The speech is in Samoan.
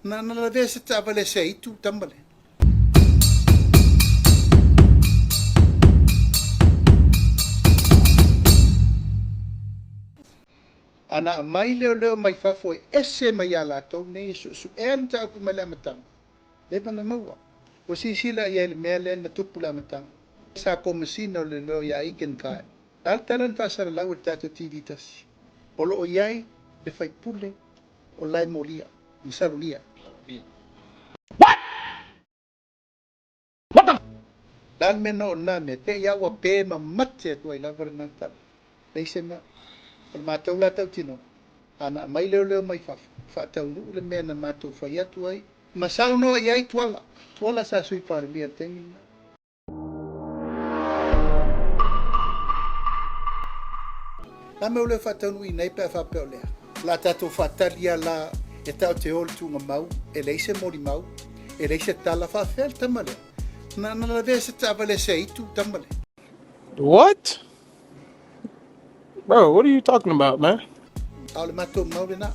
Na na lavea se taavale se aitu tama lea. Ana aumai leoleo mai fafo e ese mai ia latou nei e suesuea le mataupu mai le amataga, leva na maua. Ua silasila i ai i le mea lea na tupu i le amataga. Sa Komesina o Leoleo ia Egan Guy. O le a le tala na faasalalau e le tatou TV tasi? O lo o i ai le faipule o la e molia, masalulia. O le a le mea na oo i lena mea? Te i lava ua pe ma mate atu ai lava lena tala. Leai se mea. O le matou la tautinoga, a na aumai leoleo mai fafo, faataunuu le mea na matou fai atu ai ma saunoa i ai Tuala. Tuala sa Sui Palemia i le taimi lena. La mea ua le faataunuuina ai pe a faapea o lea? O le a tatou faatali lava la e tatou te o i le tuugamau, e leai se molimau, e leai se tala, faafefea le tama lea? Na na lavea se taavale se aitu le tama lea. What? Bro, what are you talking about, man? A o le matou mau lena.